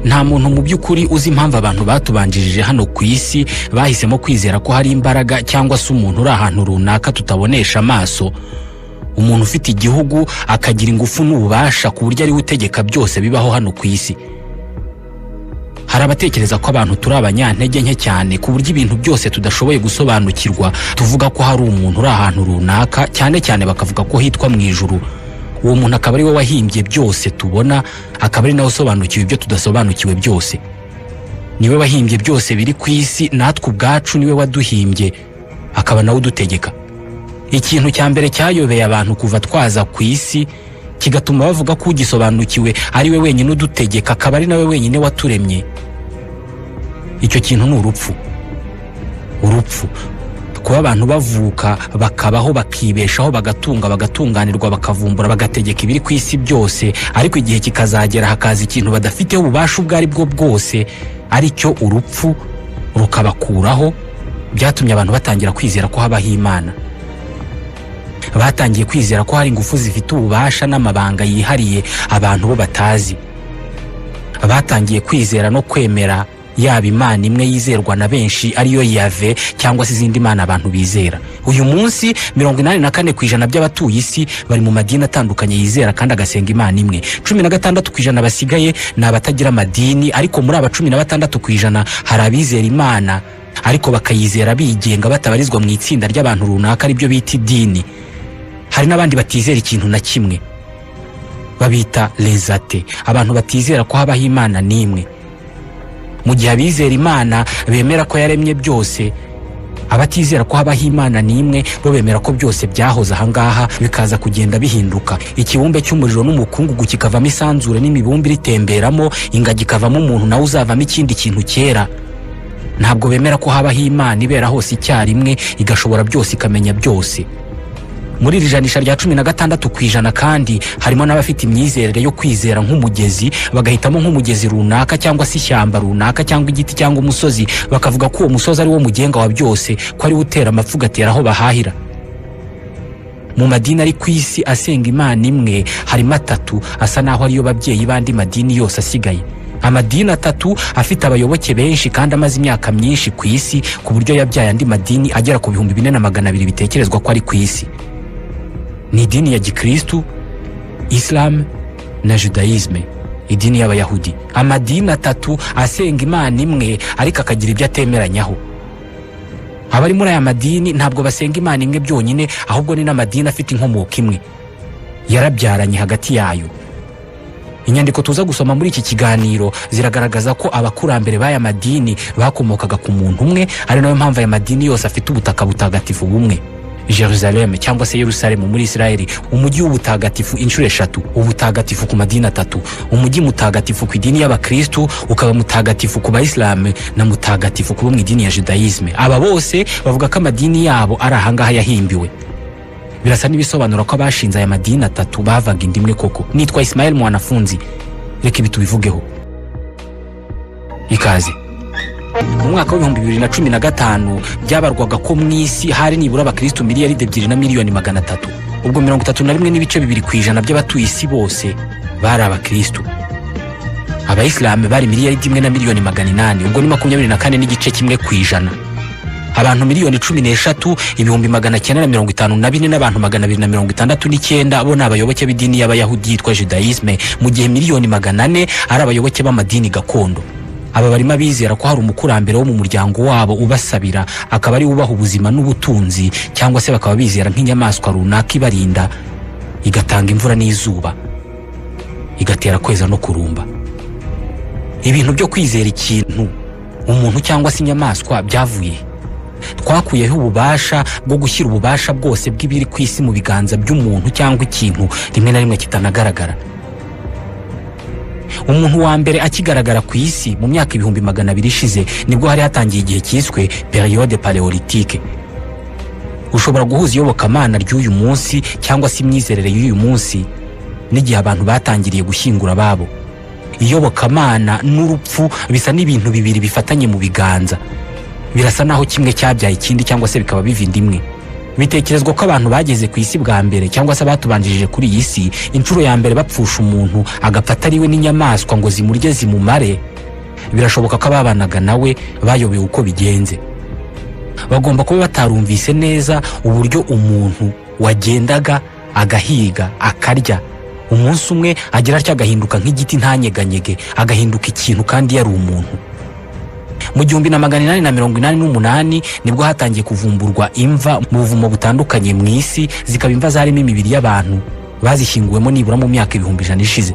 Nta muntu mu by'ukuri uzi impamvu abantu batubanjirije hano ku isi bahisemo kwizera ko hari imbaraga cyangwa se umuntu uri ahantu runaka tutabonesha amaso, umuntu ufite igihugu, akagira ingufu n'ububasha ku buryo ariwe utegeka byose bibaho hano ku isi. Hari abatekereza ko abantu turi abanyantege nke cyane ku buryo ibintu byose tudashoboye gusobanukirwa tuvuga ko hari umuntu uri ahantu runaka, cyane cyane bakavuga ko hitwa mu ijuru. Uwo muntu akaba ari we wahimbye byose tubona, akaba ari nawe usobanukiwe ibyo tudasobanukiwe byose. Niwe wahimbye byose biri ku isi, natwe ubwacu niwe waduhimbye, akaba nawe udutegeka. Ikintu cya mbere cyayobeye abantu kuva twaza ku isi, kigatuma bavuga ko ugisobanukiwe ari we wenyine udutegeka, akaba ari nawe wenyine waturemye, icyo kintu ni urupfu. Urupfu, kuba abantu bavuka, bakabaho, bakibeshaho, bagatunga, bagatunganirwa, bakavumbura, bagategeka ibiri ku isi byose, ariko igihe kikazagera hakaza ikintu badafiteho ububasha ubwo ari bwo bwose, ari cyo urupfu, rukabakuraho, byatumye abantu batangira kwizera ko habaho Imana. Batangiye kwizera ko hari ingufu zifite ububasha n'amabanga yihariye abantu bo batazi. Batangiye kwizera no kwemera yaba Imana imwe yizerwa na benshi, ariyo Yahweh, cyangwa se izindi mana abantu bizera. Uyu munsi 84% by'abatuye isi bari mu madini atandukanye yizera kandi agasenga Imana imwe. 16% basigaye ni abatagira amadini, ariko muri aba 16% hari abizera Imana ariko bakayizera bigenga, batabarizwa mu itsinda ry'abantu runaka, aribyo bita idini. Hari n'abandi batizera ikintu na kimwe, babita les athées, abantu batizera ko habaho Imana n'imwe. Mu gihe abizera Imana bemera ko yaremye byose, abatizera ko habaho Imana n'imwe bo bemera ko byose byahoze ahangaha bikaza kugenda bihinduka, ikibumbe cy'umuriro n'umukungugu kikavamo isanzure n'imibumbe iritemberamo, ingagi ikavamo umuntu nawe uzavamo ikindi kintu cyera. Ntabwo bemera ko habaho Imana ibera hose icyarimwe, igashobora byose, ikamenya byose. Muri iri janisha rya 16% kandi harimo n'abafite imyizerere yo kwizera nk'umugezi, bagahitamo nk'umugezi runaka cyangwa se ishyamba runaka cyangwa igiti cyangwa umusozi, bakavuga ko uwo musozi ari wo mugenga wa byose, ko ari wo utera amapfa, ugatera aho bahahira. Mu madini ari ku isi asenga Imana imwe, harimo atatu asa n'aho ariyo babyeyi b'andi madini yose asigaye, amadini atatu afite abayoboke benshi kandi amaze imyaka myinshi ku isi, ku buryo yabyaye andi madini agera ku 4200 bitekerezwa ko ari ku isi. Ni idini ya gikristu, Islam na Judaïsme, idini y'Abayahudi. Amadini atatu asenga Imana imwe ariko akagira ibyo atemeranyaho. Abari muri aya madini ntabwo basenga Imana imwe byonyine, ahubwo ni n'amadini afite inkomoko imwe, yarabyaranye hagati yayo. Inyandiko tuza gusoma muri iki kiganiro ziragaragaza ko abakurambere b'aya madini bakomokaga ku muntu umwe, ari nayo mpamvu aya madini yose afite ubutaka butagatifu bumwe, Jerusalem cyangwa se Yerusalemu muri Israeli, umujyi w'ubutagatifu inshuro eshatu, ubutagatifu ku madini atatu: umujyi mutagatifu ku idini y'Abakristu, ukaba mutagatifu ku Bayisilamu, na mutagatifu kubo mu idini ya Judaïsme. Aba bose bavuga ko amadini yabo ari ahangaha yahimbiwe. Birasa n'ibisobanura ko abashinze aya madini atatu bavaga inda imwe koko. Nitwa Ismael Mwanafunzi, reka ibi tubivugeho. Ikaze. Mu mwaka w'2015 byabarwaga ko mu isi hari nibura abakristu miliyari 2 na miliyoni 300. Ubwo 31.2% by'abatuye isi bose bari abakristu. Abayisilamu bari miliyari 1 na miliyoni 800, ubwo ni 24.1%. Abantu miliyoni 13 954 n'abantu 269 bo ni abayoboke b'idini y'Abayahudi yitwa Judaïsme, mu gihe miliyoni 400 ari abayoboke b'amadini gakondo. Aba barimo abizera ko hari umukurambere wo mu muryango wabo ubasabira, akaba ari we ubaha ubuzima n'ubutunzi, cyangwa se bakaba bizera nk'inyamaswa runaka ibarinda, igatanga imvura n'izuba, igatera kweza no kurumba. Ibintu byo kwizera ikintu, umuntu cyangwa se inyamaswa byavuye he? Twakuyeho ububasha bwo gushyira ububasha bwose bw'ibiri ku isi mu biganza by'umuntu cyangwa ikintu rimwe na rimwe kitanagaragara. Umuntu wa mbere akigaragara ku isi mu myaka 200,000 ishize, nibwo hari hatangiye igihe cyiswe période paléolithique. Ushobora guhuza iyobokamana ry'uyu munsi cyangwa se imyizerere y'uyu munsi n'igihe abantu batangiriye gushyingura ababo. Iyobokamana n'urupfu bisa n'ibintu bibiri bifatanye mu biganza, birasa naho kimwe cyabyaye ikindi cyangwa se bikaba biva inda imwe. Bitekerezwa ko abantu bageze ku isi bwa mbere, cyangwa se abatubanjirije kuri iyi si, inshuro ya mbere bapfusha umuntu agapfa atariwe n'inyamaswa ngo zimurye zimumare, birashoboka ko ababanaga nawe bayobewe uko bigenze. Bagomba kuba batarumvise neza uburyo umuntu wagendaga agahiga akarya, umunsi umwe agira atya agahinduka nk'igiti, ntanyeganyege, agahinduka ikintu kandi yari umuntu. Mu 1888 nibwo hatangiye kuvumburwa imva mu buvumo butandukanye mu isi, zikaba imva zarimo imibiri y'abantu bazishyinguwemo nibura mu myaka 100,000 ishize.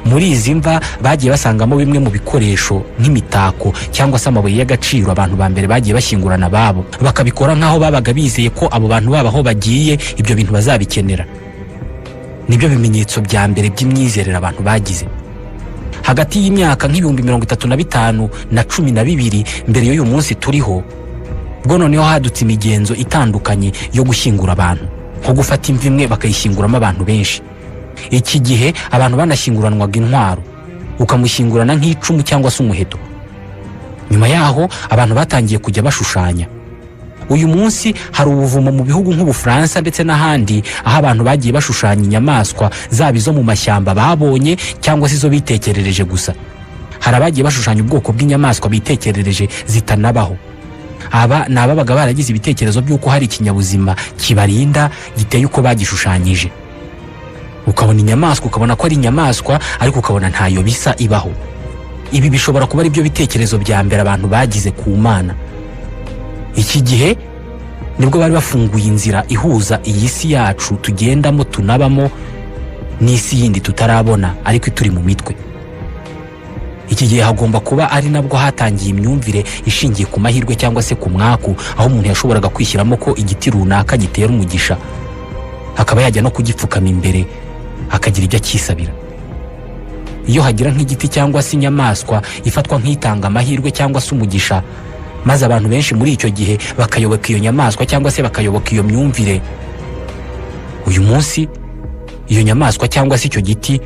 Muri izi mva bagiye basangamo bimwe mu bikoresho nk'imitako cyangwa se amabuye y'agaciro abantu ba mbere bagiye bashyingurana ababo, bakabikora nk'aho babaga bizeye ko abo bantu babo aho bagiye ibyo bintu bazabikenera. Nibyo bimenyetso bya mbere by'imyizerere abantu bagize. Hagati y'imyaka nk'ibihumbi 35 na 12 mbere y'uyu munsi turiho, bwo noneho hadutse imigenzo itandukanye yo gushyingura abantu, nko gufata imva imwe bakayishyinguramo abantu benshi. Iki gihe abantu banashyinguranwaga intwaro, ukamushyingurana nk'icumu cyangwa se umuheto. Nyuma yaho abantu batangiye kujya bashushanya. Uyu munsi hari ubuvumo mu bihugu nk'Ubufaransa ndetse n'ahandi, aho abantu bagiye bashushanya inyamaswa, zaba izo mu mashyamba babonye cyangwa se izo bitekerereje gusa. Hari abagiye bashushanya ubwoko bw'inyamaswa bitekerereje zitanabaho. Aba ni ababaga baragize ibitekerezo by'uko hari ikinyabuzima kibarinda giteye uko bagishushanyije. Ukabona inyamaswa, ukabona ko ari inyamaswa, ariko ukabona ntayo bisa ibaho. Ibi bishobora kuba ari byo bitekerezo bya mbere abantu bagize ku Mana. Iki gihe nibwo bari bafunguye inzira ihuza iyi si yacu tugendamo tunabamo n'isi yindi tutarabona ariko ituri mu mitwe. Iki gihe hagomba kuba ari nabwo hatangiye imyumvire ishingiye ku mahirwe cyangwa se ku mwaku, aho umuntu yashoboraga kwishyiramo ko igiti runaka gitera umugisha, akaba yajya no kugipfukama imbere akagira ibyo akisabira. Iyo hagira nk'igiti cyangwa se inyamaswa ifatwa nk'itanga amahirwe cyangwa se umugisha, maze abantu benshi muri icyo gihe bakayoboka iyo nyamaswa cyangwa se bakayoboka iyo myumvire, uyu munsi iyo nyamaswa cyangwa se icyo giti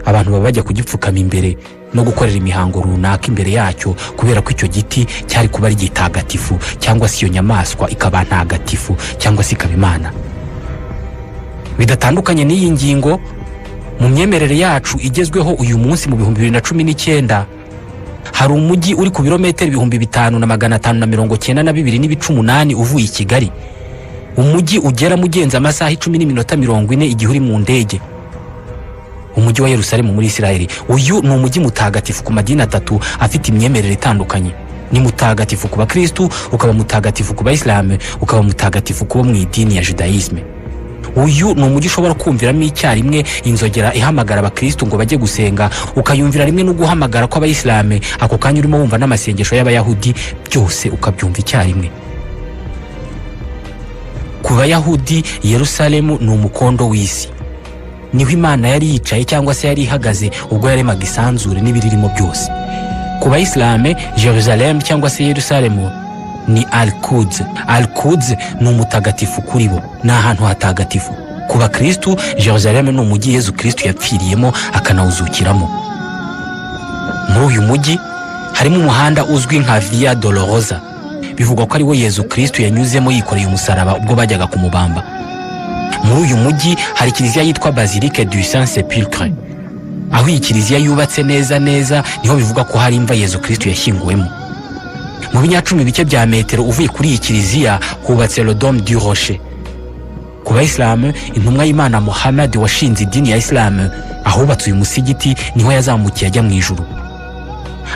abantu baba bajya kugipfukama imbere no gukorera imihango runaka imbere yacyo, kubera ko icyo giti cyari kuba ari gitagatifu cyangwa se iyo nyamaswa ikaba ntagatifu cyangwa se ikaba imana. Bidatandukanye n'iyi ngingo, mu myemerere yacu igezweho uyu munsi mu 2019, hari umujyi uri ku birometero 5592.8 uvuye i Kigali, umujyi ugeramo ugenza amasaha 10 n'iminota 40 igihe uri mu ndege, umujyi wa Yerusalemu muri Israel. Uyu ni umujyi mutagatifu ku madini atatu afite imyemerere itandukanye. Ni mutagatifu ku bakristu, ukaba mutagatifu ku bayisilamu, ukaba mutagatifu ku bo mu idini ya Judaïsme. Uyu ni umujyi ushobora kumviramo icyarimwe inzogera ihamagara abakristu ngo bajye gusenga, ukayumvira rimwe no guhamagara kw'abayisilamu, ako kanya urimo wumva n'amasengesho y'abayahudi, byose ukabyumva icyarimwe. Ku bayahudi, Yerusalemu ni umukondo w'isi, niho Imana yari yicaye cyangwa se yari ihagaze ubwo yaremaga isanzure n'ibiririmo byose. Ku bayisilamu, Jerusalem cyangwa se Yerusalemu ni Al Quds. Al Quds ni umutagatifu kuri bo, ni ahantu hatagatifu. Ku bakristu, Jerusalem ni umujyi Yezu Kristu yapfiriyemo akanawuzukiramo. Muri uyu mujyi harimo umuhanda uzwi nka Via Dolorosa, bivugwa ko ari wo Yezu Kristu yanyuzemo yikoreye umusaraba ubwo bajyaga kumubamba. Muri uyu mujyi hari kiliziya yitwa Basilique du Saint Sepulcre. Aho iyi kiliziya yubatse neza neza niho bivugwa ko hari imva Yezu Kristu yashyinguwemo. Mu binyacumi bike bya metero uvuye kuri iyi kiliziya hubatse le Dôme du Rocher. Ku bayisilamu, intumwa y'Imana Muhammad washinze idini ya Isilamu, ahubatse uyu musigiti niho yazamukiye ajya mu ijuru.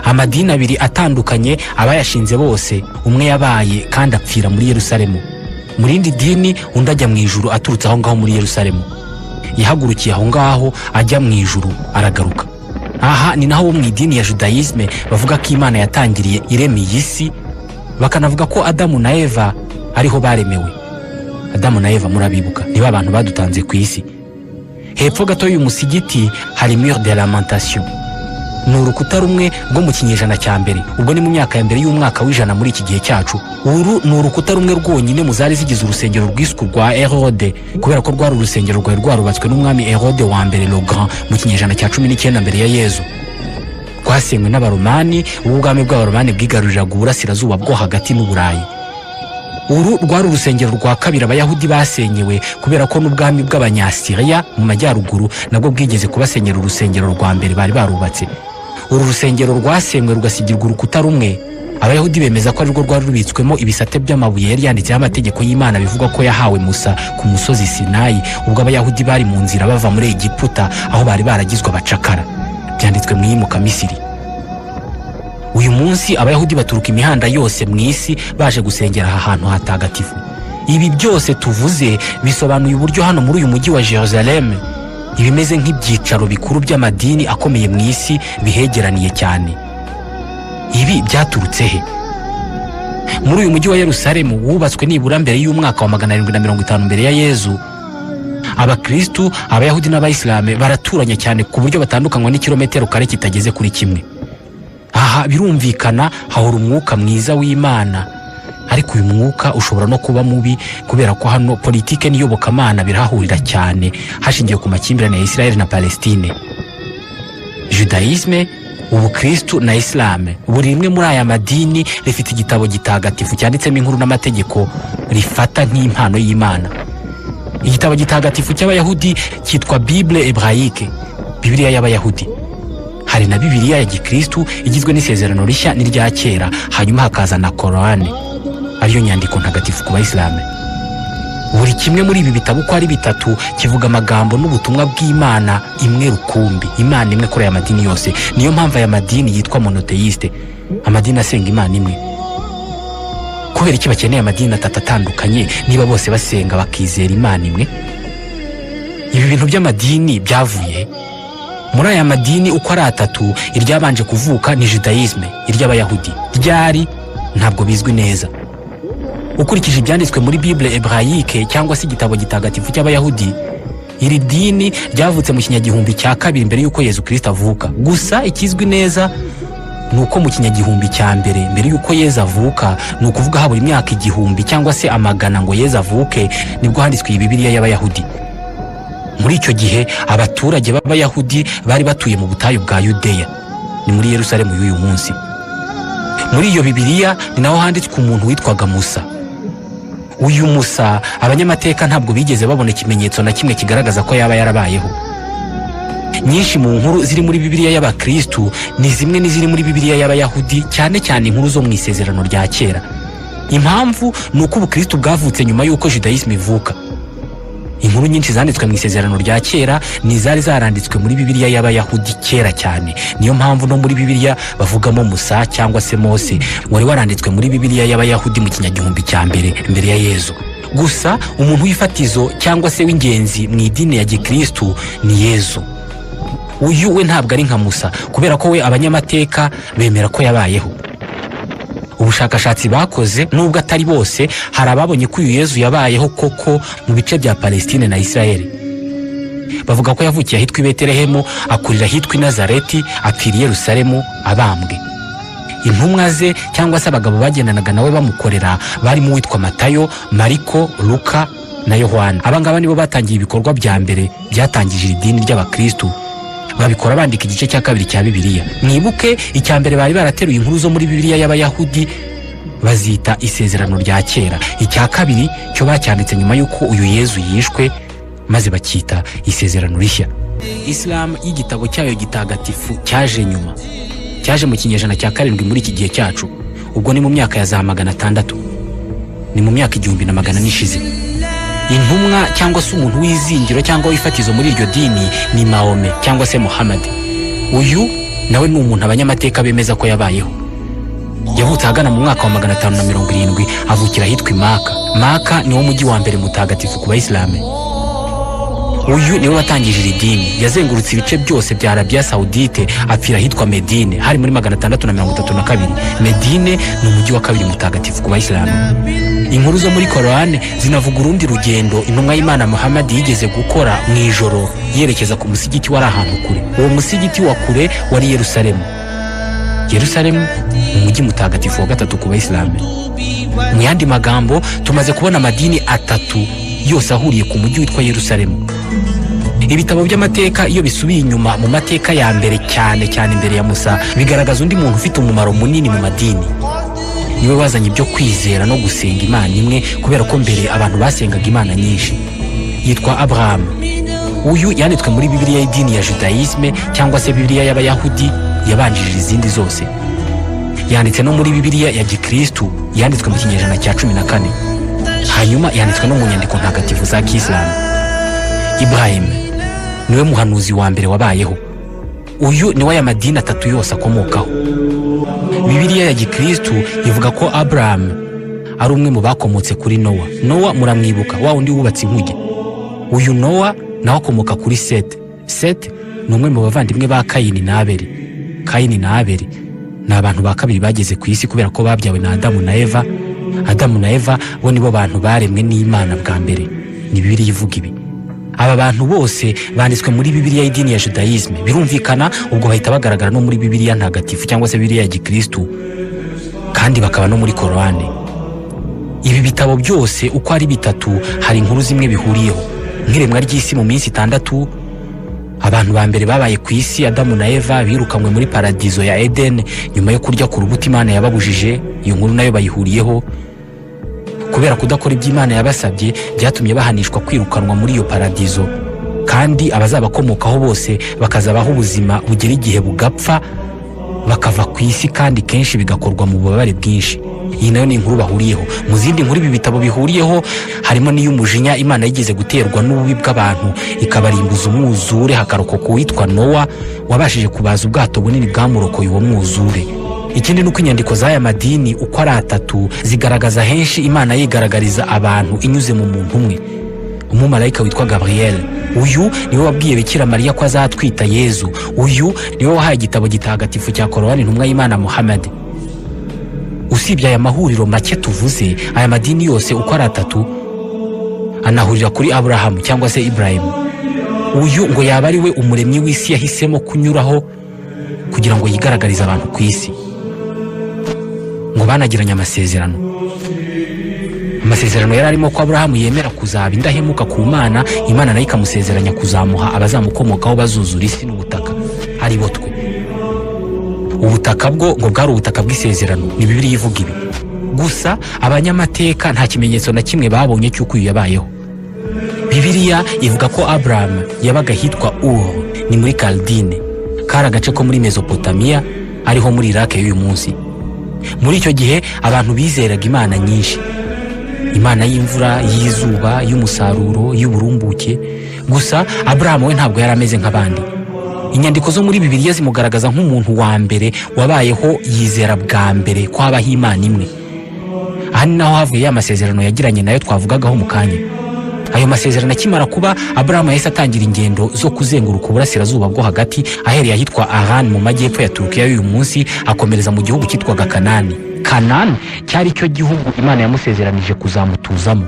Amadini abiri atandukanye, abayashinze bose, umwe yabaye kandi apfira muri Yerusalemu mu rindi dini, undi ajya mu ijuru aturutse aho ngaho muri Yerusalemu. Yahagurukiye aho ngaho ajya mu ijuru aragaruka. Aha ni naho bo mu idini ya Judaïsme bavuga ko Imana yatangiriye irema iyi si, bakanavuga ko Adamu na Eva ariho baremewe. Adamu na Eva murabibuka, nibo abantu badutanze ku isi. Hepfo gato y'uyu musigiti hari Mur de Lamentation. Ni urukuta rumwe rwo mu kinyejana cya mbere, ubwo ni mu myaka ya mbere y'umwaka w'100 muri iki gihe cyacu. Uru ni urukuta rumwe rwonyine mu zari zigize urusengero rwiswe rwa Herode, kubera ko rwari urusengero rwari rwarubatswe n'umwami Herode wa mbere le Grand mu kinyejana cya 19 mbere ya Yezu. Rwasenywe n'Abaromani ubwo ubwami bw'Abaromani bwigaruriraga uburasirazuba bwo hagati n'Uburayi. Uru rwari urusengero rwa kabiri Abayahudi basenyewe, kubera ko n'ubwami bw'Abanyasiriya mu majyaruguru nabwo bwigeze kubasenyera urusengero rwa mbere bari barubatse. Uru rusengero rwasenywe rugasigirwa urukuta rumwe, Abayahudi bemeza ko arirwo rwari rubitswemo ibisate by'amabuye yari yanditseho amategeko y'Imana bivugwa ko yahawe Musa ku musozi Sinayi, ubwo Abayahudi bari mu nzira bava muri Egiputa aho bari baragizwe abacakara. Byanditswe mu Iyimukamisiri. Uyu munsi Abayahudi baturuka imihanda yose mu isi baje gusengera aha hantu hatagatifu. Ibi byose tuvuze bisobanuye uburyo hano muri uyu mujyi wa Jerusalem ibimeze nk'ibyicaro bikuru by'amadini akomeye mu isi bihegeraniye cyane. Ibi byaturutse he? Muri uyu mujyi wa Yerusalemu wubatswe nibura mbere y'umwaka wa 750 mbere ya Yezu, Abakristu, Abayahudi n'Abayisilamu baraturanye cyane ku buryo batandukanywa n'ikirometero kare kitageze kuri kimwe. Aha birumvikana hahora umwuka mwiza w'Imana, ariko uyu mwuka ushobora no kuba mubi, kubera ko hano politike n'iyobokamana birahahurira cyane, hashingiwe ku makimbirane ya Israel na Palestine. Judaïsme, Ubukristu na Isilamu, buri rimwe muri aya madini rifite igitabo gitagatifu cyanditsemo inkuru n'amategeko rifata nk'impano y'Imana. Igitabo gitagatifu cy'Abayahudi cyitwa Bible hébraïque, Bibiliya y'Abayahudi. Hari na Bibiliya ya Gikristu igizwe n'Isezerano Rishya n'irya Kera, hanyuma hakaza na Korane, ariyo nyandiko ntagatifu ku Bayisilamu. Buri kimwe muri ibi bitabo uko ari bitatu kivuga amagambo n'ubutumwa bw'Imana imwe rukumbi, Imana imwe kuri aya madini yose. Niyo mpamvu aya madini yitwa monothéiste, amadini asenga Imana imwe. Kubera iki bakeneye amadini atatu atandukanye niba bose basenga bakizera Imana imwe? Ibi bintu by'amadini byavuye he? Muri aya madini uko ari atatu, iryabanje kuvuka ni Judaïsme, iry'Abayahudi. Ryari ntabwo bizwi neza. Ukurikije ibyanditswe muri Bible hébraïque cyangwa se igitabo gitagatifu cy'Abayahudi, iri dini ryavutse mu kinyagihumbi cya kabiri mbere y'uko Yezu Kirisita avuka. Gusa ikizwi neza ni uko mu kinyagihumbi cya mbere mbere y'uko Yezu avuka, ni ukuvuga habura imyaka 1000 cyangwa se amagana ngo Yezu avuke, nibwo handitswe iyi Bibiliya y'Abayahudi. Muri icyo gihe abaturage b'Abayahudi bari batuye mu butayu bwa Yudeya, ni muri Yerusalemu y'uyu munsi. Muri iyo Bibiliya ni naho handitswe umuntu witwaga Musa. Uyu Musa, abanyamateka ntabwo bigeze babona ikimenyetso na kimwe kigaragaza ko yaba yarabayeho. Nyinshi mu nkuru ziri muri Bibiliya y'Abakristu ni zimwe n'iziri muri Bibiliya y'Abayahudi, cyane cyane inkuru zo mu Isezerano rya Kera. Impamvu ni uko Ubukristu bwavutse nyuma y'uko Judaïsme ivuka. Inkuru nyinshi zanditswe mu Isezerano rya Kera ni izari zaranditswe muri Bibiliya y'Abayahudi kera cyane. Niyo mpamvu no muri Bibiliya bavugamo Musa cyangwa se Mose, wari waranditswe muri Bibiliya y'Abayahudi mu kinyagihumbi cya mbere mbere ya Yezu. Gusa umuntu w'ifatizo cyangwa se w'ingenzi mu idini ya gikristu ni Yezu. Uyu we ntabwo ari nka Musa, kubera ko we abanyamateka bemera ko yabayeho. Ubushakashatsi bakoze, nubwo atari bose, hari ababonye ko uyu Yezu yabayeho koko mu bice bya Palestine na Israel. Bavuga ko yavukiye ahitwa i Betelehemu, akurira ahitwa i Nazareti, apfira i Yerusalemu abambwe. Intumwa ze cyangwa se abagabo bagendanaga nawe bamukorera barimo uwitwa Matayo, Mariko, Luka na Yohana. Aba ngaba nibo batangiye ibikorwa bya mbere byatangije iri dini ry'Abakristu, babikora bandika igice cya kabiri cya Bibiliya. Mwibuke, icya mbere bari barateruye inkuru zo muri Bibiliya y'Abayahudi bazita Isezerano rya Kera. Icya kabiri cyo bacyanditse nyuma y'uko uyu Yezu yishwe, maze bacyita Isezerano Rishya. Isilamu y'igitabo cyayo gitagatifu cyaje nyuma, cyaje mu kinyejana cya karindwi muri iki gihe cyacu. Ubwo ni mu myaka ya za 600, ni mu myaka 1400 ishize. Intumwa cyangwa se umuntu w'izingiro cyangwa w'ifatizo muri iryo dini ni Mahome cyangwa se Muhammad. Uyu nawe ni umuntu abanyamateka bemeza ko yabayeho. Yavutse ahagana mu mwaka wa 570, avukira ahitwa i Maka. Maka niwo mujyi wa mbere mutagatifu ku Bayisilamu. Uyu niwe watangije iri dini. Yazengurutse ibice byose bya Arabiya Sawudite, apfira ahitwa Medine, hari muri 632. Medine ni umujyi wa kabiri mutagatifu ku Bayisilamu. Inkuru zo muri Korane zinavuga urundi rugendo intumwa y'Imana Muhammad yigeze gukora mu ijoro, yerekeza ku musigiti wari ahantu kure. Uwo musigiti wa kure wari Yerusalemu. Yerusalemu ni umujyi mutagatifu wa gatatu ku Bayisilamu. Mu yandi magambo, tumaze kubona amadini atatu yose ahuriye ku mujyi witwa Yerusalemu. Ibitabo by'amateka, iyo bisubiye inyuma mu mateka ya mbere cyane cyane imbere ya Musa, bigaragaza undi muntu ufite umumaro munini mu madini. Niwe wazanye ibyo kwizera no gusenga Imana imwe, kubera ko mbere abantu basengaga imana nyinshi. Yitwa Abraham. Uyu yanditswe muri Bibiliya y'idini ya Judaïsme, cyangwa se Bibiliya y'Abayahudi yabanjirije izindi zose. Yanditse no muri Bibiliya ya Gikristu yanditswe mu kinyejana cya 14. Hanyuma yanditswe no mu nyandiko ntagatifu za Kisilamu. Ibrahim niwe muhanuzi wa mbere wabayeho. Uyu niwe aya madini atatu yose akomokaho. Bibiliya ya Gikristu ivuga ko Abraham ari umwe mu bakomotse kuri Nowa. Nowa muramwibuka, wa wundi wubatse inkuge. Uyu Nowa nawe akomoka kuri Sete. Sete ni umwe mu bavandimwe ba Kayini na Abeli. Kayini na Abeli ni abantu ba kabiri bageze ku isi, kubera ko babyawe na Adamu na Eva. Adamu na Eva bo nibo bantu baremwe n'Imana bwa mbere, ni Bibiliya ivuga ibi. Aba bantu bose banditswe muri Bibiliya y'idini ya Judaïsme. Birumvikana, ubwo bahita bagaragara no muri Bibiliya ntagatifu, cyangwa se Bibiliya ya Gikristu, kandi bakaba no muri Korane. Ibi bitabo byose uko ari bitatu hari inkuru zimwe bihuriyeho, nk'iremwa ry'isi mu minsi 6, abantu ba mbere babaye ku isi, Adamu na Eva, birukanywe muri paradizo ya Eden nyuma yo kurya ku rubuto Imana yababujije. Iyo nkuru nayo bayihuriyeho. Kubera kudakora ibyo Imana yabasabye, byatumye bahanishwa kwirukanwa muri iyo paradizo, kandi abazabakomokaho bose bakazabaho ubuzima bugera igihe bugapfa, bakava ku isi, kandi kenshi bigakorwa mu bubabare bwinshi. Iyi nayo ni inkuru bahuriyeho. Mu zindi nkuru ibi bitabo bihuriyeho harimo n'iy'umujinya Imana yigeze guterwa n'ububi bw'abantu, ikabarimbuza umwuzure, hakarokoka uwitwa Nowa wabashije kubaza ubwato bunini bwamurokoye uwo mwuzure. Ikindi ni uko inyandiko z'aya madini uko ari atatu zigaragaza henshi Imana yigaragariza abantu inyuze mu muntu umwe, umumarayika witwa Gabriel. Uyu niwe wabwiye Bikira Mariya ko azatwita Yezu. Uyu niwe wahaye igitabo gitagatifu cya Korowani intumwa y'Imana Muhammad. Usibye aya mahuriro make tuvuze, aya madini yose uko ari atatu anahurira kuri Aburahamu cyangwa se Iburayimu. Uyu ngo yaba ari we umuremyi w'isi yahisemo kunyuraho kugira ngo yigaragarize abantu ku isi. Ngo banagiranye amasezerano. Amasezerano yari arimo ko Aburahamu yemera kuzaba indahemuka ku Mana, Imana nayo ikamusezeranya kuzamuha abazamukomokaho bazuzura isi n'ubutaka, ari bo twe. Ubutaka bwo ngo bwari ubutaka bw'isezerano, ni Bibiliya ivuga ibi. Gusa abanyamateka nta kimenyetso na kimwe babonye cy'uko uyu yabayeho. Bibiliya ivuga ko Aburahamu yabaga ahitwa Ur, ni muri Kaldine, kari agace ko muri Mezopotamiya, ariho muri Irake y'uyu munsi. Muri icyo gihe abantu bizeraga imana nyinshi: imana y'imvura, y'izuba, y'umusaruro, y'uburumbuke. Gusa Aburahamu we ntabwo yari ameze nk'abandi. Inyandiko zo muri Bibiliya zimugaragaza nk'umuntu wa mbere wabayeho yizera bwa mbere ko habaho Imana imwe. Aha ni naho havuye ya masezerano yagiranye nayo twavugagaho mu kanya. Ayo masezerano akimara kuba, Aburahamu yahise atangira ingendo zo kuzenguruka Uburasirazuba bwo Hagati, ahereye ahitwa Aran mu majyepfo ya Turukiya y'uyu munsi, akomereza mu gihugu cyitwaga Kanani. Kanani cyari cyo gihugu Imana yamusezeranije kuzamutuzamo.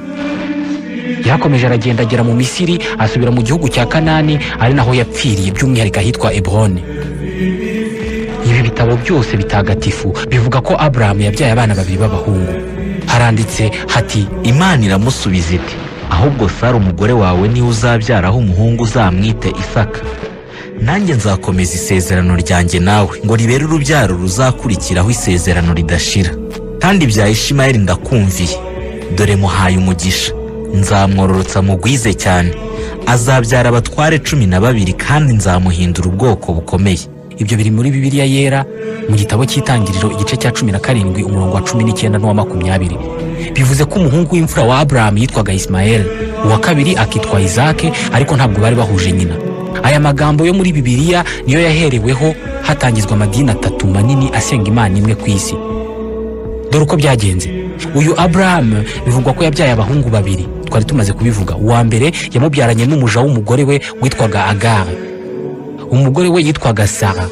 Yarakomeje aragenda, agera mu Misiri, asubira mu gihugu cya Kanani, ari naho yapfiriye, by'umwihariko ahitwa Eburone. Ibi bitabo byose bitagatifu bivuga ko Aburahamu yabyaye abana babiri b'abahungu. Haranditse hati: Imana iramusubiza iti: "Ahubwo Sara umugore wawe niwe uzabyaraho umuhungu, uzamwite Isaka. Nanjye nzakomeza isezerano ryanjye nawe ngo ribere urubyaro ruzakurikiraho isezerano ridashira. Kandi ibya Ishimayeli ndakumviye. Dore muhaye umugisha, nzamwororotsa mugwize cyane, azabyara abatware 12, kandi nzamuhindura ubwoko bukomeye." Ibyo biri muri Bibiliya Yera, mu gitabo cy'Itangiriro, igice cya 17, umurongo wa 19 n'uwa 20. Bivuze ko umuhungu w'imfura wa Aburahamu yitwaga Isimayeli, uwa kabiri akitwa Isake, ariko ntabwo bari bahuje nyina. Aya magambo yo muri Bibiliya niyo yahereweho hatangizwa amadini atatu manini asenga Imana imwe ku isi. Dore uko byagenze. Uyu Aburahamu bivugwa ko yabyaye abahungu babiri, twari tumaze kubivuga. Uwa mbere yamubyaranye n'umuja w'umugore we witwaga Agare. Umugore we yitwaga Sara.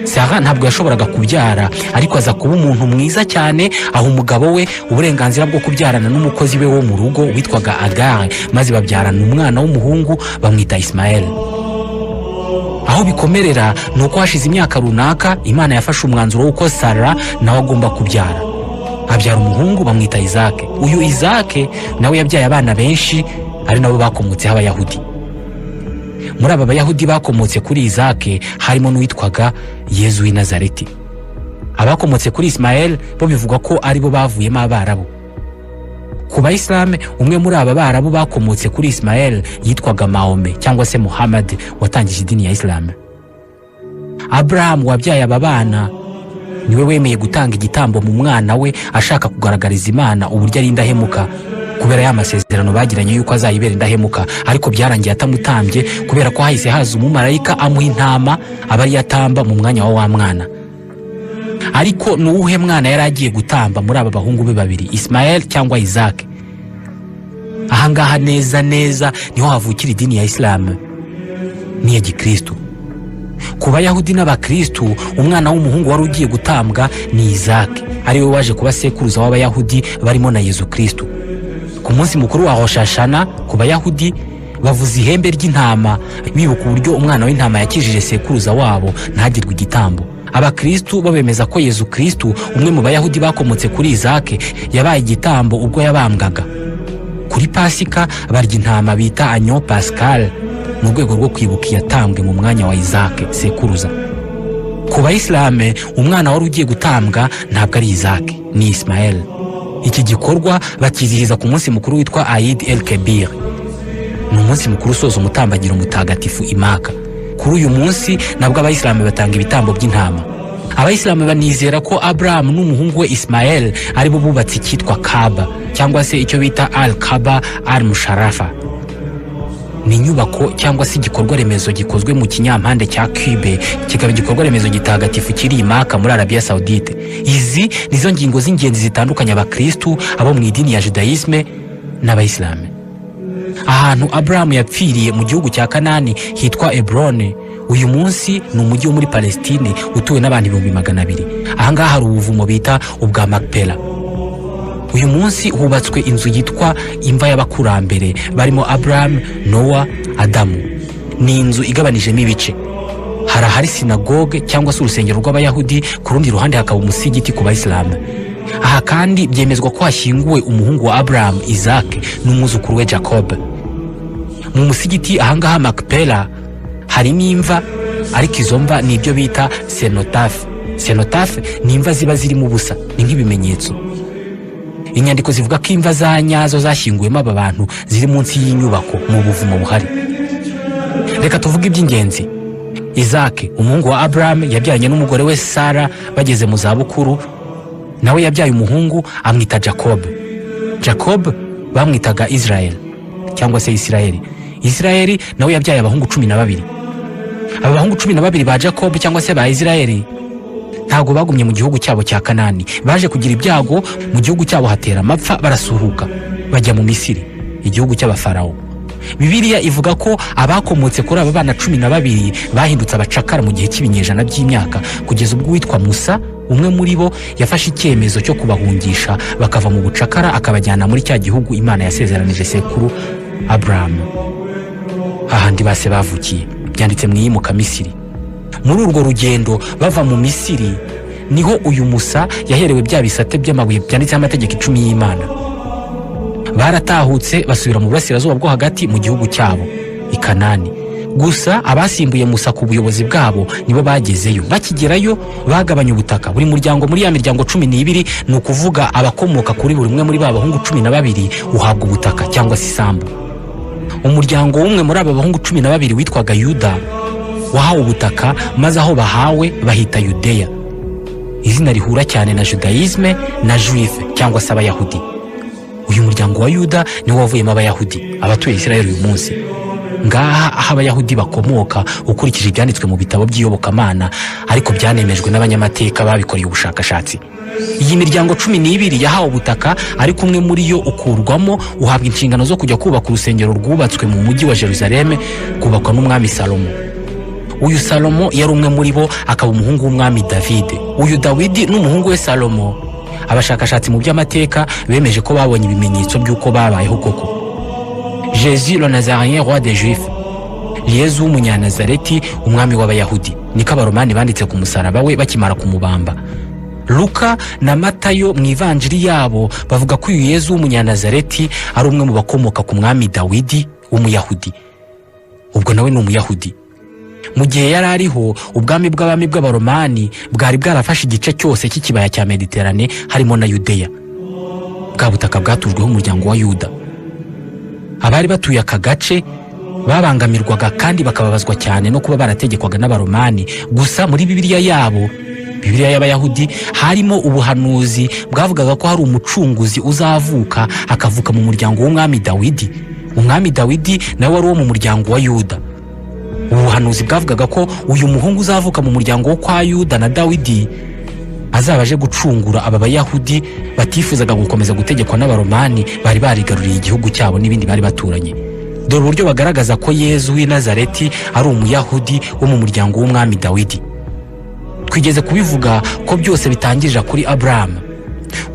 Sara ntabwo yashoboraga kubyara, ariko aza kuba umuntu mwiza cyane, aha umugabo we uburenganzira bwo kubyarana n'umukozi we wo mu rugo witwaga Agare, maze babyarana umwana w'umuhungu, bamwita Isimayeli. Aho bikomerera ni uko hashize imyaka runaka Imana yafashe umwanzuro w'uko Sara nawe agomba kubyara, abyara umuhungu, bamwita Izake. Uyu Izake nawe yabyaye abana benshi, ari nabo bakomotseho Abayahudi. Muri aba Bayahudi bakomotse kuri Izake harimo n'uwitwaga Yezu w'i Nazareti. Aba Abakomotse kuri Ismael bo bivugwa ko aribo bavuyemo Abarabu. Ku Bayisilamu, umwe muri aba Barabu bakomotse kuri Ismael yitwaga Mahome cyangwa se Muhammad, watangije idini ya Isilamu. Aburahamu wabyaye aba bana niwe wemeye gutanga igitambo mu mwana we, ashaka kugaragariza Imana uburyo ari indahemuka kubera ya masezerano bagiranye yuko azayibera indahemuka. Ariko byarangiye atamutambye, kubera ko hahise haza umumarayika amuha intama, aba ariyo atamba mu mwanya wa wa mwana. Ariko ni uwuhe mwana yari agiye gutamba muri aba bahungu be babiri, Ismael cyangwa Isaac? Ahangaha neza neza niho havukira idini ya Isilamu n'iya Gikristu. Ku Bayahudi n'Abakristu, umwana w'umuhungu wari ugiye gutambwa ni Isaac, ariwe waje kuba sekuruza w'Abayahudi barimo na Yezu Kristu. Ku munsi mukuru wa Roshashana ku Bayahudi, bavuza ihembe ry'intama bibuka uburyo umwana w'intama yakijije sekuruza wabo ntagirwe igitambo. Abakristu bo bemeza ko Yezu Kristu, umwe mu Bayahudi bakomotse kuri Isaac, yabaye igitambo ubwo yabambwaga. Kuri Pasika barya intama bita agneau pascal mu rwego rwo kwibuka iyatambwe mu mwanya wa Isaac sekuruza. Ku Bayisilamu, umwana wari ugiye gutambwa ntabwo ari Isaac, ni Ismael. Iki gikorwa bakizihiza ku munsi mukuru witwa Aid el Kebir. Ni umunsi mukuru usoza umutambagiro mutagatifu Imaka. Kuri uyu munsi nabwo Abayisilamu batanga ibitambo by'intama. Abayisilamu banizera ko Aburahamu n'umuhungu we Ismael aribo bubatse icyitwa Kaba, cyangwa se icyo bita Al Kaba al Musharafa. Ni inyubako cyangwa se igikorwa remezo gikozwe mu kinyampande cya cube, kikaba igikorwa remezo gitagatifu kiri i Maka muri Arabiya Sawudite. Izi nizo ngingo z'ingenzi zitandukanye Abakristu, abo mu idini ya Judayisme n'Abayisilamu. Ahantu Aburahamu yapfiriye mu gihugu cya Kanani hitwa Eburone. Uyu munsi ni umujyi wo muri Palestine utuwe n'abantu 200,000. Ahangaha hari ubuvumo bita ubwa Makpela. Uyu munsi hubatswe inzu yitwa imva y'abakurambere barimo Aburahamu, Nowa, Adamu. Ni inzu igabanijemo ibice: hari ahari sinagoge cyangwa se urusengero rw'Abayahudi, ku rundi ruhande hakaba umusigiti ku Bayisilamu. Aha kandi byemezwa ko hashyinguwe umuhungu wa Aburahamu Isaac n'umwuzukuru we Jacob. Mu musigiti ahangaha Makpela harimo imva, ariko izo mva ni ibyo bita cénotaphe. Cénotaphe ni imva ziba zirimo ubusa, ni nk'ibimenyetso. Inyandiko zivuga ko imva za nyazo zashyinguwemo aba bantu ziri munsi y'inyubako mu buvumo buhari. Reka tuvuge iby'ingenzi. Isaac, umuhungu wa Aburahamu yabyaranye n'umugore we Sara bageze mu zabukuru, nawe yabyaye umuhungu amwita Jacob. Jacob bamwitaga Israel cyangwa se Isirayeli. Isirayeli nawe yabyaye abahungu 12. Aba bahungu 12 ba Jacob cyangwa se ba Isirayeli ntabwo bagumye mu gihugu cyabo cya Kanani. Baje kugira ibyago, mu gihugu cyabo hatera amapfa, barasuhuka bajya mu Misiri, igihugu cy'Abafarawo. Bibiliya ivuga ko abakomotse kuri aba bana 12 bahindutse abacakara mu gihe cy'ibinyejana by'imyaka, kugeza ubwo uwitwa Musa, umwe muri bo, yafashe icyemezo cyo kubahungisha bakava mu bucakara, akabajyana muri cya gihugu Imana yasezeranije sekuru Aburahamu, hahandi base bavukiye. Byanditse mu Iyimuka Misiri. Muri urwo rugendo bava mu Misiri niho uyu Musa yaherewe bya bisate by'amabuye byanditseho amategeko 10 y'Imana. Baratahutse basubira mu Burasirazuba bwo Hagati, mu gihugu cyabo i Kanani. Gusa abasimbuye Musa ku buyobozi bwabo nibo bagezeyo. Bakigerayo bagabanya ubutaka, buri muryango muri ya miryango 12, ni ukuvuga abakomoka kuri buri umwe muri ba bahungu 12, uhabwa ubutaka cyangwa se isambu. Umuryango w'umwe muri aba bahungu 12 witwaga Yuda wahawe ubutaka, maze aho bahawe bahita Yudeya, izina rihura cyane na Judaïsme na Juif cyangwa se Abayahudi. Uyu muryango wa Yuda niwo wavuyemo Abayahudi, abatuye Israel uyu munsi. Ngaha aho Abayahudi bakomoka ukurikije ibyanditswe mu bitabo by'iyobokamana, ariko byanemejwe n'abanyamateka babikoreye ubushakashatsi. Iyi miryango 12 yahawe ubutaka, ariko umwe muri yo ukurwamo, uhabwa inshingano zo kujya kubaka urusengero rwubatswe mu mujyi wa Jerusalem, kubakwa n'umwami Salomo. Uyu Salomo yari umwe muri bo, akaba umuhungu w'umwami Davide. Uyu Dawidi n'umuhungu we Salomo, abashakashatsi mu by'amateka bemeje ko babonye ibimenyetso by'uko babayeho koko. Jésus le Nazaréen, roi des Juifs, Yezu w'Umunyanazareti, umwami w'Abayahudi, niko Abaromani banditse ku musaraba we bakimara kumubamba. Luka na Matayo mu Ivanjiri yabo bavuga ko uyu Yezu w'Umunyanazareti ari umwe mu bakomoka ku mwami Dawidi w'Umuyahudi. Ubwo nawe ni Umuyahudi. Mu gihe yari ariho, ubwami bw'abami bw'Abaromani bwari bwarafashe igice cyose cy'ikibaya cya Mediterane, harimo na Yudeya, bwa butaka bwatujweho umuryango wa Yuda. Abari batuye aka gace babangamirwaga kandi bakababazwa cyane no kuba barategekwaga n'Abaromani. Gusa muri Bibiliya yabo, Bibiliya y'Abayahudi, harimo ubuhanuzi bwavugaga ko hari umucunguzi uzavuka, akavuka mu muryango w'umwami Dawidi. Umwami Dawidi nawe wari uwo mu muryango wa Yuda. Ubu buhanuzi bwavugaga ko uyu muhungu uzavuka mu muryango wo kwa Yuda na Dawidi azaba aje gucungura aba Bayahudi batifuzaga gukomeza gutegekwa n'Abaromani bari barigaruriye igihugu cyabo n'ibindi bari baturanye. Dore uburyo bagaragaza ko Yezu w'i Nazareti ari Umuyahudi wo mu muryango w'umwami Dawidi. Twigeze kubivuga ko byose bitangirira kuri Aburahamu.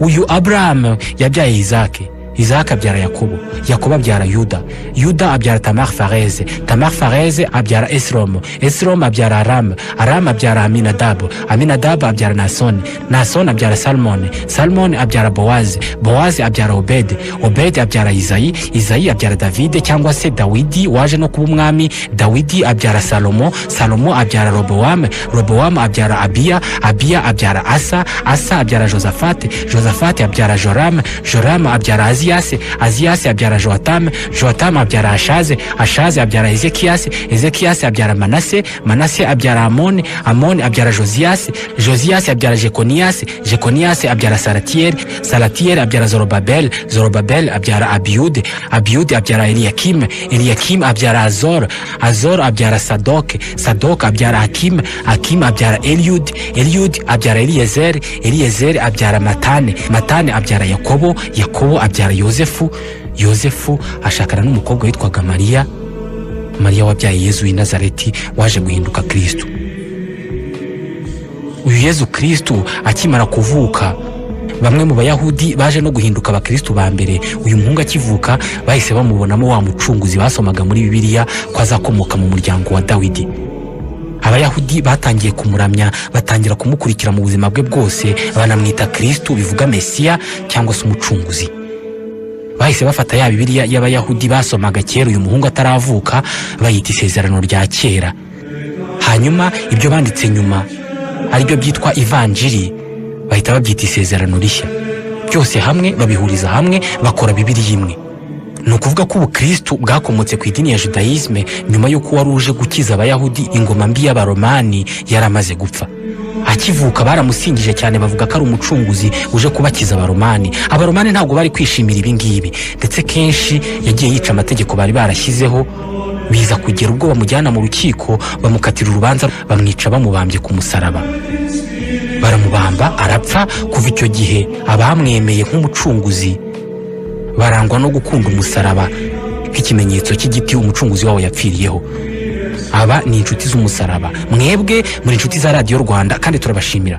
Uyu Aburahamu yabyaye Izake, Izake abyara Yakobo, Yakobo abyara Yuda, Yuda abyara Tamar Fareze, Tamar Fareze abyara Esiromu, Esiromu abyara Aramu, Aramu abyara Aminadabu, Aminadabu abyara Nasoni, Nasoni abyara Salmoni, Salmoni abyara Bowazi, Bowazi abyara Obedi, Obedi abyara Izayi, Izayi abyara Davide cyangwa se Dawidi waje no kuba umwami, Dawidi abyara Salomo, Salomo abyara Robowamu, Robowamu abyara Abiya, Abiya abyara Asa, Asa abyara Josafate, Josafate abyara Joramu, Joramu abyara Aziyasi, Aziyasi abyara Joatamu, Joatamu abyara Ashaze, Ashaze abyara Ezekiyasi, Ezekiyasi abyara Manase, Manase abyara Amoni, Amoni abyara Joziyasi, Joziyasi abyara Jekoniyasi, Jekoniyasi abyara Salatiyeli, Salatiyeli abyara Zorobabeli, Zorobabeli abyara Abiyude, Abiyude abyara Eliyakimu, Eliyakimu abyara Azor, Azor abyara Sadoke, Sadoke abyara Akimu, Akimu abyara Eliyudi, Eliyudi abyara Eliyezeri, Eliyezeri abyara Matane, Matane abyara Yakobo, Yakobo abyara Yozefu, Yozefu ashakana n'umukobwa witwaga Mariya, Mariya wabyaye Yezu w'i Nazareti waje guhinduka Kristu. Uyu Yezu Kristu akimara kuvuka, bamwe mu Bayahudi baje no guhinduka Abakristu ba mbere, uyu muhungu akivuka bahise bamubonamo wa mucunguzi basomaga muri Bibiliya ko azakomoka mu muryango wa Dawidi. Abayahudi batangiye kumuramya, batangira kumukurikira mu buzima bwe bwose, banamwita Kristu, bivuga Mesiya cyangwa se umucunguzi. Bahise bafata ya Bibiliya y'Abayahudi basomaga kera uyu muhungu ataravuka, bayita Isezerano rya Kera. Hanyuma ibyo banditse nyuma, aribyo byitwa Ivanjiri, bahita babyita Isezerano Rishya. Byose hamwe babihuriza hamwe, bakora Bibiliya imwe. Ni ukuvuga ko ubukristu bwakomotse ku idini ya Judayisme nyuma y'uko wari uje gukiza Abayahudi ingoma mbi y'Abaromani yari amaze gupfa. Akivuka baramusingije cyane, bavuga ko ari umucunguzi uje kubakiza Abaromani. Abaromani ntabwo bari kwishimira ibi ngibi, ndetse kenshi yagiye yica amategeko bari barashyizeho, biza kugera ubwo bamujyana mu rukiko, bamukatira urubanza, bamwica bamubambye ku musaraba. Baramubamba arapfa. Kuva icyo gihe abamwemeye nk'umucunguzi barangwa no gukunda umusaraba nk'ikimenyetso cy'igiti umucunguzi wabo yapfiriyeho. Aba ni inshuti z'umusaraba. Mwebwe muri inshuti za Radiyo Rwanda kandi turabashimira.